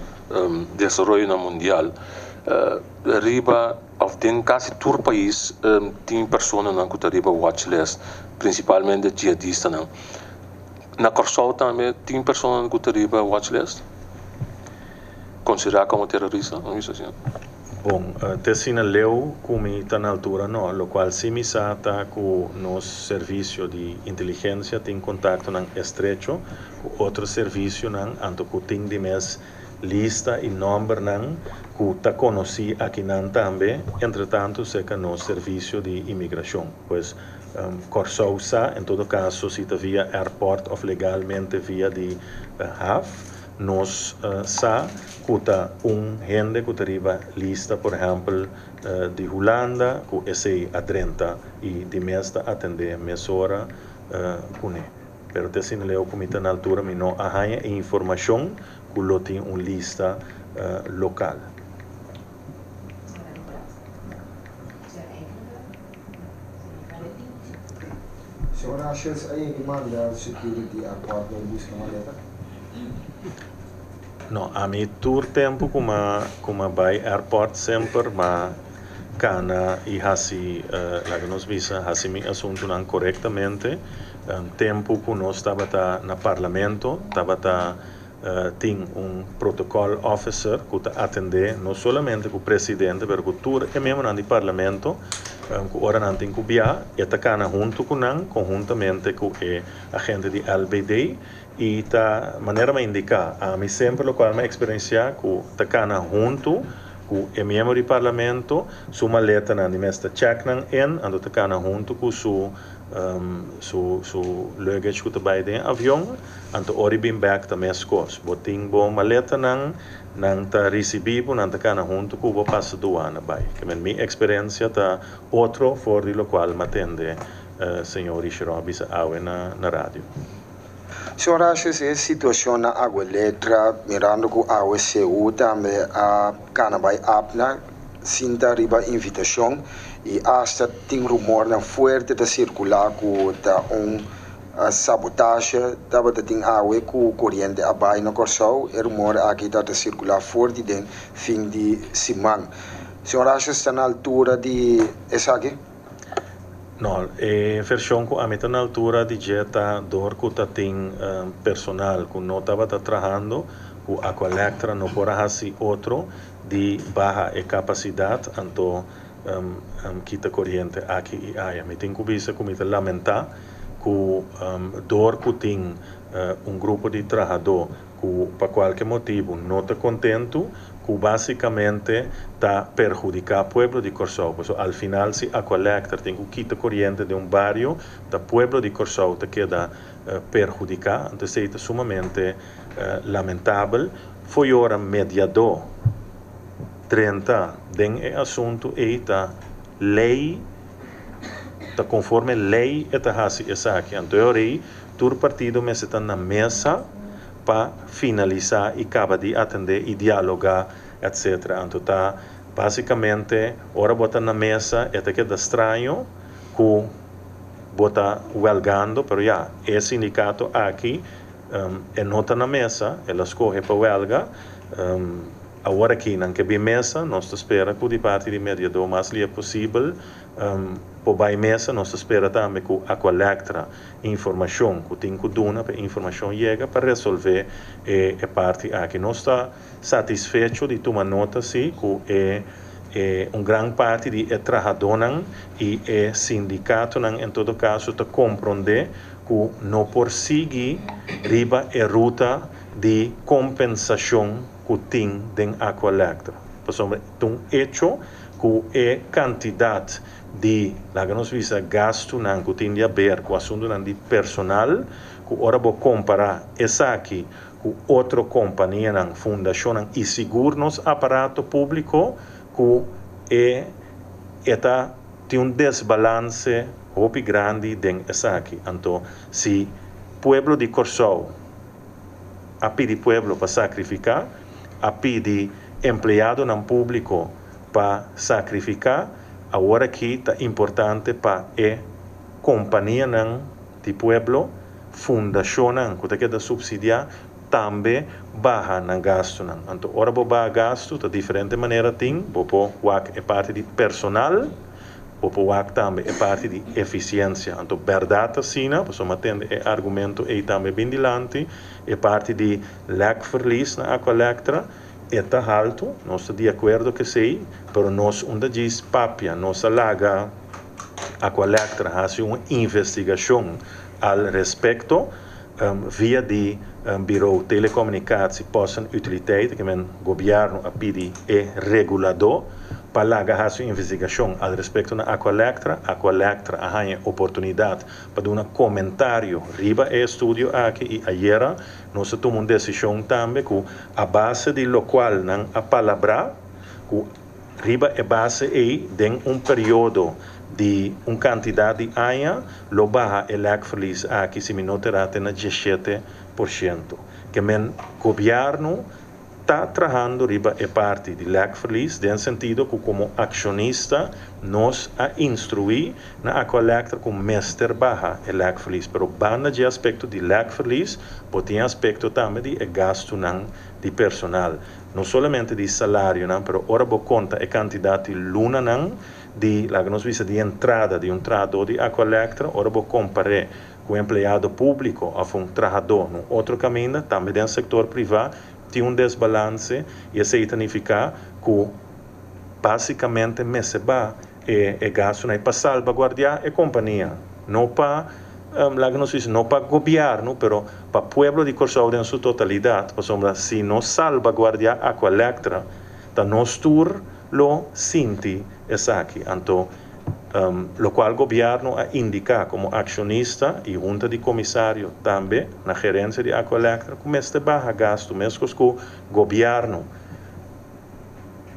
desaroyonan mundial riba of den kasi tur pais tin personanan ku ta riba watchlist, prinsipalmente jihadistanan. Na Kòrsou tambe tin personanan ku ta riba watchlist, konsiderá komo terorista? Bon, te asina leu ku mi ta na altura no, lokual si mi sa ta ku nos servisio di inteligensia tin kontaktonan estrecho ku otro servisionan anto ku tin di mes lista i nòmbernan ku ta konosí akinan tambe, entretantu serka nos servisio di imigrashon. Pues, Kòrsou sa, en todo kaso si ta via airport òf legalmente via di haf, Nos sa ku ta un hende ku ta riba lista por ehèmpel di Hulanda ku esei a drenta i di mes ta atendé mesora kuné. Pero te asina leu ku mi ta na altura mi no a haña e informashon ku lo tin un lista lokal. Señor Ashes a yega manda security airport bay busca maleta? No, ami tur tempu ku m'a ku m'a bai airport semper m'a kana i hasi laga nos bisa hasi mi asuntunan korektamente. Tempu ku nos tabata na parlamento tabata. Tin un protocol officer ku ta atendé no solamente ku presidente pero ku tur e miembronan di parlamento ku ora nan tin ku bia e ta kana huntu ku nan konhuntamente ku e agente di LBD i ta manera mi a indiká ami semper lokual mi a eksperensiá ku ta kana huntu ku e miembro di parlamento su maletanan di mes ta check nan in anto ta kana huntu ku su su su luggage ku ta bai den avion anto ora i bin bek ta meskos bo tin bo maletanan nan ta risibi bo nan ta kana huntu ku bo pasa duana bai ke men mi eksperensia ta otro for di lokual mi a tende señor Richeron a bisa awe na na radio. Señor Asjes e situashon na Agueletra mirando ku awe CU tambe a kana bai APNA sinta riba invitashon i asta tin rumornan fuerte ta sirkulá ku ta un sabotashe tabata tin awe ku koriente a bai na Kòrsou. E rumor aki ta ta sirkulá for di den fin di siman. Señor Asjes ta na altura di esaki? No, e vershon ku ami ta na altura di dje ta dor ku ta tin personal ku no tabata trahando, ku Aqualectra no por a hasi otro di baha e kapasidat anto kita koriente aki i aya. Mi tin ku bisa ku mi ta lamentá ku dor ku tin un grupo di trahadó ku pa kualke motibu no ta kontentu ku básikamente ta perhudiká pueblo di Kòrsou. Pasobra al final si Aqualectra tin ku kita koriente den un bario ta pueblo di Kòrsou ta keda perhudiká. Anto esei ta sumamente lamentabel. Fo'i ora mediadó drenta den e asuntu ei ta lei, ta konforme lei e ta hasi esaki. Anto e ora ei tur partido mester ta na mesa pa finalisá i kaba di atendé i dialogá etc. Anto ta básikamente ora bo ta na mesa e ta keda straño ku bo ta wèlgando pero ya e sindikato aki E no ta na mesa, el a scoge pa welga. Awor aki nan ke bin mesa, nos ta spera cu di parti di mediador mas lia posibel por bay mesa. Nos ta spera tambe cu Aqualectra informacion cu tin cu duna pa e informacion yega pa resolve e parti aki. Nos ta satisfecho di tuma nota si cu e un gran parti di e trahadonan y e sindicatonan en todo caso ta compronde ku no por sigui riba e ruta di kompensashon ku tin den Aqualectra. Pasobra ta un echo ku e kantidat di, laga nos bisa, gastunan ku tin di haber ku asuntunan di personal, ku ora bo kompará esaki ku otro kompanianan, fundashonnan i sigur nos aparato públiko ku e e ta tin un desbalanse hopi grandi den esaki. Anto si pueblo di Kòrsou a pidi pueblo pa sakrifiká, a pidi empleadonan públiko pa sakrifiká, awor aki ta importante pa e kompanianan di pueblo, fundashonnan ku ta keda supsidiá, tambe baha nan gastunan. Anto ora bo baha gastu ta diferente manera tin, bo por wak e parti di personal, bo por wak tambe e parti di efisiensia. Anto bèrdat asina, pasobra mi a tende e argumento ei tambe bin dilanti, e parti di lèkverlies na Aqualectra e ta haltu, nos ta di akuerdo ku esei, pero nos un ta djis papia, nos a laga Aqualectra hasi un investigashon al respekto. Via di Bureau Telecommunicatie, Post en Utiliteiten, ke men gobièrnu a pidi e reguladó pa laga hasi un investigashon al respekto na Aqualectra. Aqualectra a haña e oportunidat pa duna komentario riba e estudio aki i ayera nos a tuma un desishon tambe ku a base di lokual nan a palabrá ku Riba e base ei, den un periodo di un kantidat di aña, lo baha e lèkverlies aki si mi no ta erá te na 17%. Ke men gobièrnu ta trahando riba e parti di lèkverlies den sentido ku komo akshonista nos a instruí na Aqualectra ku mester baha e lèkverlies. Pero banda dje aspekto di lèkverlies bo tin e aspekto tambe di e gastunan di personal. No solamente di salarionan, pero ora bo konta e kantidat di lunanan di, laga nos bisa, di entrada di un trahadó di Aqualectra, ora bo kompar'é ku empleado públiko òf un trahadó na otro kaminda, tambe den sektor privá tin un desbalanse i esei ta nifiká ku básikamente mester baha e gastunan pa salbaguardiá e kompania, no pa, laga nos bisa, no pa gobièrnu, pero pa pueblo di Kòrsou den su totalidat, pasobra si no salbaguardiá Aqualectra, ta nos tur lo sinti esaki. Anto, lokual gobièrnu a indiká komo akshonista i hunta di komisario tambe na gerensia di Aqualectra ku mester baha gastu meskos ku gobièrnu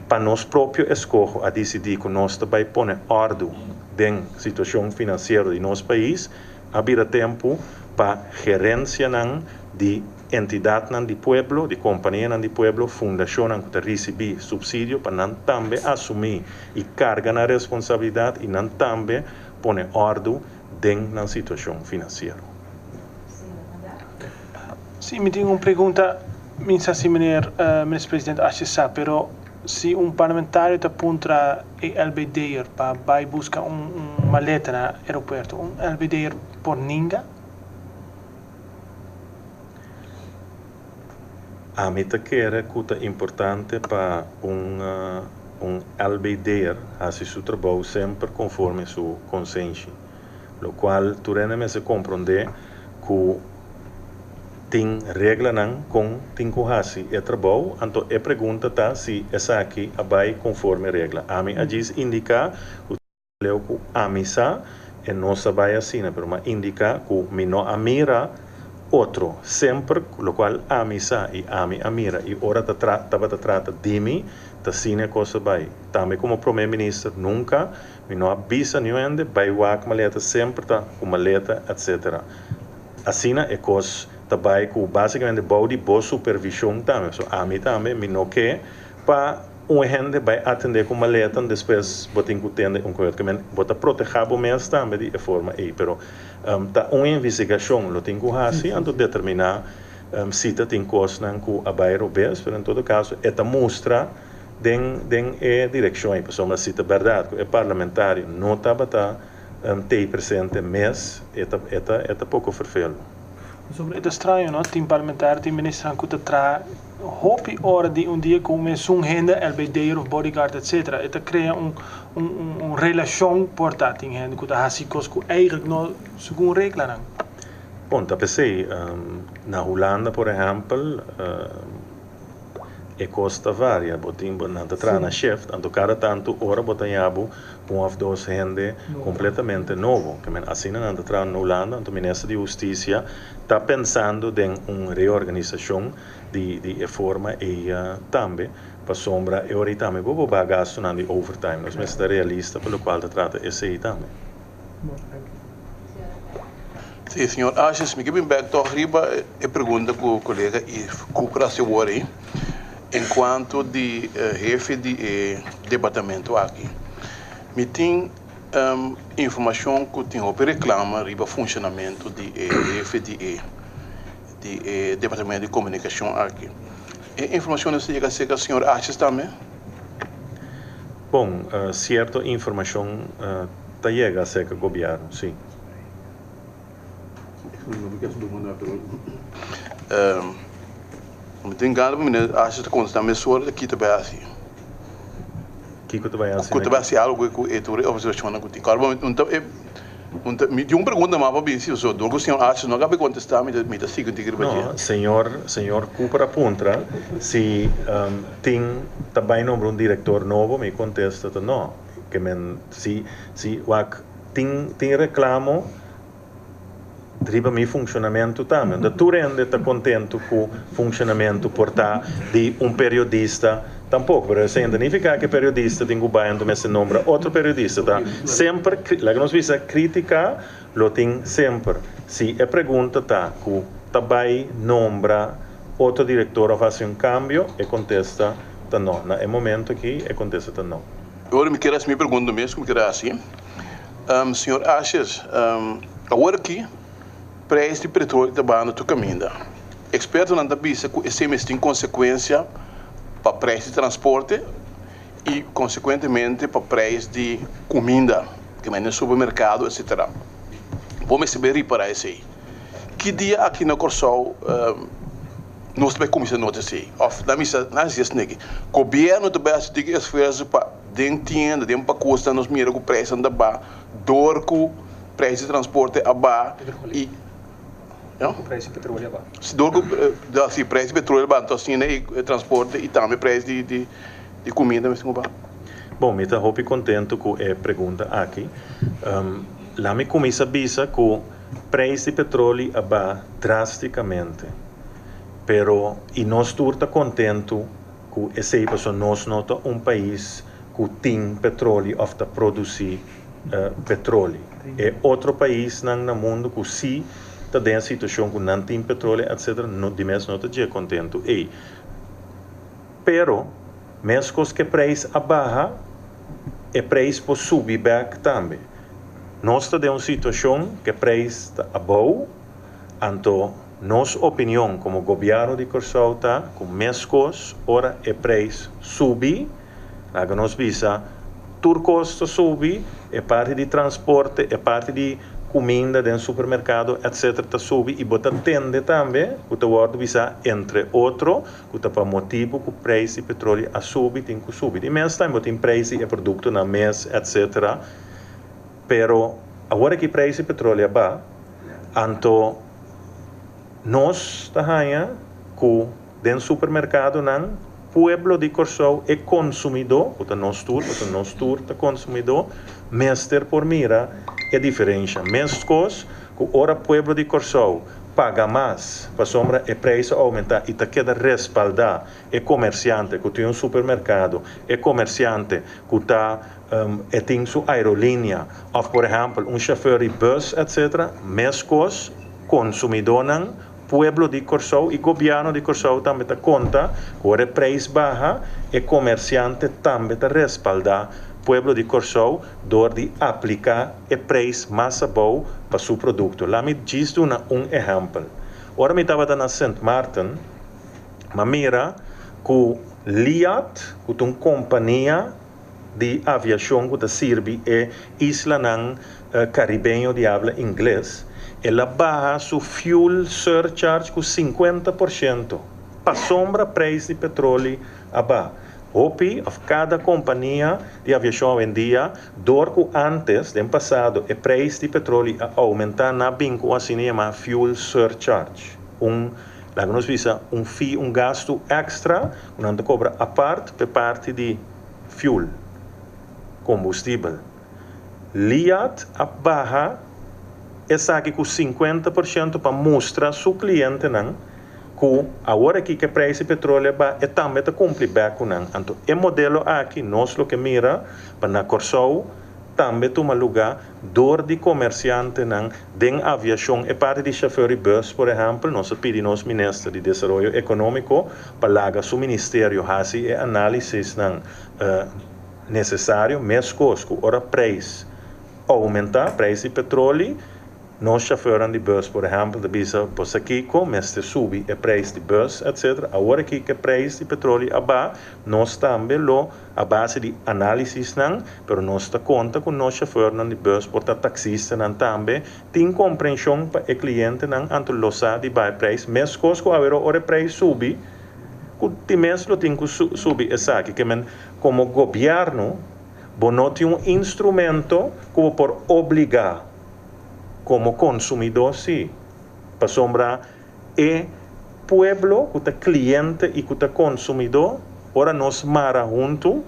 pa nos propio eskoho a disidí ku nos ta bai pone òrdu den situashon finansiero di nos pais, a bira tempu pa gerensianan di entidatnan di pueblo, di kompanianan di pueblo, fundashonnan ku ta risibí supsidio pa nan tambe asumí i karga nan responsabilidat i nan tambe pone òrdu den nan situashon finansiero. Sí, mi tin un pregunta, mi sa si meneer Minister President Asjes sa, pero si un parlamentario ta puntra e LBD'er pa bai buska un maleta na aeropuerto, un LBD'er por ninga? Ami ta kere ku ta importante pa un un LBD'er hasi su trabou semper konforme su konsenshi, lokual tur hende mester komprondé ku tin reglanan kon tin ku hasi e trabou, anto e pregunta ta si esaki a bai konforme regla. Ami a djis indiká ku leu ku ami sa e no sa bai asina, pero mi a indiká ku mi no a mira otro semper lokual ami sa i ami a mira i ora ta tabata trata di mi ta asina e kos a bai. Tambe komo prome minister nunka mi no a bisa niun hende bai wak maleta semper ta ku maleta etcetera. Asina e kos ta bai ku basikamente bou di bo supervishon tambe. So ami tambe mi no ke pa un hende bai atendé ku maleta despues bo tin ku tende un koyot. Ke men bo ta protehá bo mes tambe di e forma ei. Pero ta un investigashon lo tin ku hasi anto determiná si ta tin kosnan ku a bai robes. Pero en todo kaso e ta mustra den den e direkshon ei. Pasobra si ta bèrdat ku e parlamentario no tabata T'ei presente mes e ta e ta e ta poko ferfelu. Pasobra e ta straño no, tin parlamentario, tin ministernan ku ta traha hopi ora di un dia ku mesun hende, LBD'er of bodyguard etc. E ta krea un un un relashon por ta tin hende ku ta hasi kos ku eigentlik no segun reglanan. Bon, ta p'esei na Hulanda por ehèmpel E kos ta varia, bo tin bo nan ta traha na shift, anto kada tantu ora bo ta yabu un òf dos hende kompletamente nobo. Ke men asina nan ta traha na Hulanda, anto Minister di Hustisia ta pensando den un reorganisashon di di e forma ei tambe, pasobra e ora ei tambe bo por baha gastunan di overtime. Nos mester ta realista pa lokual ta trata esei tambe. Sí, señor Asjes, mi ke bin bek tòg riba e pregunta ku kolega Yves Cooper hasi awor ei en kuanto di hefe di e departamento aki. Mi tin informashon ku tin hopi reklama riba funshonamentu di e hefe di e di e departamento di komunikashon aki. E informashon ta yega serka señor Asjes tambe? Bon, sierto informashon ta yega serka gobièrnu, sí. Mi tin gana pa mira Asha ta kontestá mesora ta kita bai hasi. Kiko ta bai hasi? Ku ta bai hasi algu ku e tur e opservashonnan ku tin. Kòrda bo, un ta mi tin un pregunta mas pa binsi pasobra dor ku señor Asha no a kaba di kontestá mi ta sigui un tiki riba dje. No, señor señor Cooper a puntra si tin ta bai nombra un direktor nobo, mi kontesta ta no. Ke men si si wak Tin tin reclamo riba mi funcionamento tambe. Unda tur hende ta contento cu funcionamento por ta di un periodista tampoco. Pero esey no ta nifica cu e periodista tin cu bay anto mester nombra otro periodista. Ta semper, laga nos bisa, critica lo tin semper. Si e pregunta ta cu ta bay nombra otro director of haci un cambio, e contesta ta no. Na e momento aki e contesta ta no. Ora mi kier haci mi pregunta mes cu mi kier haci. Señor Asjes, awor aki prijs di petroleo ta bahando tur caminda. Expertonan ta bisa cu esey mester tin consecuencia pa prijs di transporte y consecuentemente pa prijs di cuminda, ke men den supermercado etcetera. Bo mester bay ripara esey. Ki dia aki na Corsou nos ta bay cuminsa nota esey? Of na misa na haci esneki. Gobierno ta bay haci tiki esfuerzo pa den tienda, den pacosnan nos mira cu prijsnan ta ba door cu prijs di transporte a ba y Door cu prijs di petroleo a ba. Door cu si prijs di petroleo a ba anto asina e transporte y tambe prijs di cuminda mester cu ba. Bon, mi ta hopi contento cu e pregunta aki. Laat mi cuminsa bisa cu prijs di petroleo a ba drasticamente. Pero y nos tur ta contento cu esey pasobra nos no ta un pais cu tin petroleo of ta produci petroleo. E otro paisnan na mundo cu si ta den e situacion cu nan tin petroleo etc. No, di mes no ta dje contento ey. Pero mescos cu e prijs a baha, e prijs por subi bek tambe. Nos ta den un situacion cu e prijs ta abou, anto nos opinion como gobierno di Corsou ta cu mescos ora e prijs subi, laga nos bisa tur cos ta subi, e parti di transporte, e parti di cuminda den supermercado etc. Ta subi y bo ta tende tambe cu ta wordo bisa entre otro cu ta pa motibo cu prijs di petroleo a subi tin cu subi. Di mes tambe bo tin prijs di e productonan mes etc. Pero awor aki prijs di petroleo a ba, anto nos ta haya cu den supermercadonan pueblo di Corsou e consumidor, cu ta nos tur, pasobra nos tur ta consumidor, mester por mira e diferencia. Mescos cu ora pueblo di Corsou paga mas pasobra e prijs a aumenta y ta keda respalda e comerciante cu tin un supermercado, e comerciante cu ta e tin su aerolinea of por ehempel un chauffeur di bus etc. Mescos consumidornan, pueblo di Corsou y gobierno di Corsou tambe ta conta cu ora e prijs baha e comerciante tambe ta respalda pueblo di Corsou door di aplica e prijs mas abou pa su producto. Laat mi djis duna un ehempel. Ora mi tabata na Sint Maarten, m'a mira cu LIAT, cu ta un compania di aviacion cu ta sirbi e islanan Caribeño di habla Ingles, el a baha su fuel surcharge cu 50% pasobra prijs di petroli a baha. Hopi of cada compania di aviacion awendia, door cu antes, den pasado, e prijs di petroli a aumenta, nan a bin cu asina yama fuel surcharge. Un, laga nos bisa, un fee, un gasto extra, cu nan ta cobra apart pe parti di fuel, combustibel. LIAT a baha esaki cu 50% pa mustra su clientenan cu awor aki cu e prijs di petroleo a baha, e tambe ta cumpli bek cu nan. Anto e modelo aki nos lo ke mira pa na Corsou tambe tuma luga door di comerciantenan den aviacion, e parti di chauffeur di bus por ehempel. Nos a pidi nos minister di Desaroyo Economico pa laga su ministerio haci e analisisnan necesario, mescos cu ora prijs aumenta, prijs di petroleo, nos chauffeurnan di bus por ehempel ta bisa: "Bo sa kico, mester subi e prijs di bus", etc. Awor aki cu e prijs di petroleo a baha, nos tambe lo a base di analisisnan, pero nos ta conta cu nos chauffeurnan di bus, por ta taxistanan tambe, tin comprension pa e clientenan, anto lo sa di baha e prijs, mescos cu awor ora e prijs subi, cu di mes lo tin cu subi esaki. Kemen como gobierno, bo no tin un instrumento cu bo por obliga. Como consumidor si, pasobra e pueblo cu ta cliente y cu ta consumidor, ora nos mara hunto,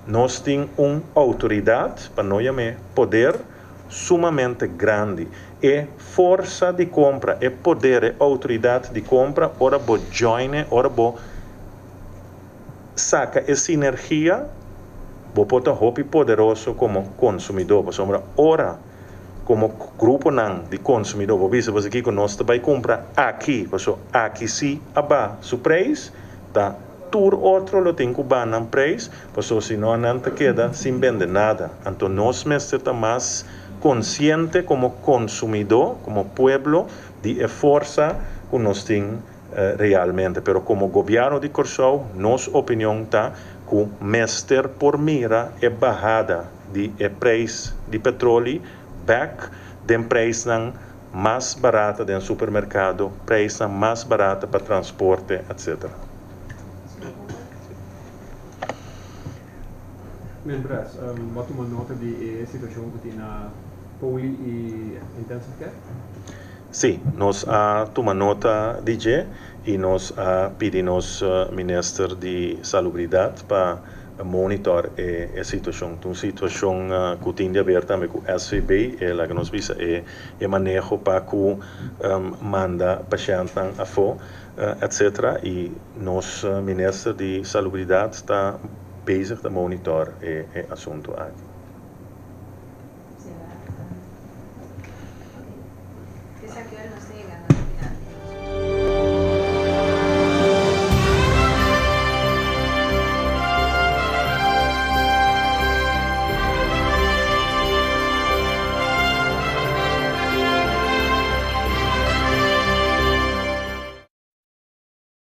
nos tin un autoridad, pa no yam'e poder, sumamente grandi. E forsa di compra, e poder, e autoridad di compra, ora bo join, ora bo saca e sinergia, bo por ta hopi poderoso como consumidor. Pasobra ora como gruponan di consumidor bo bisa: "Bo sa kico, nos ta bay cumpra aki, paso aki si a baha su prijs", ta tur otro lo tin cu baha nan prijs, paso si no nan ta keda sin bende nada. Anto nos mester ta mas consciente como consumidor, como pueblo, di e forsa cu nos tin realmente. Pero como gobierno di Corsou, nos opinion ta cu mester por mira e bahada di e prijs di petroleo bek den prijsnan. mas barata den supermerkado, preisnan mas barata pa transporte, etc. Mientras, bo a tuma nota di e situashon ku tin na Poli i Intensive Care? Sí, nos a tuma nota di dje i nos a pidi nos Minister di Salubridat pa monitor e e situashon. Ta un situashon ku tin di haber tambe ku SVB, e laga nos bisa e e maneho pa ku manda pashèntnan afó, etcetera i nos Minister di Salubridat ta bezig ta monitor e e asuntu aki.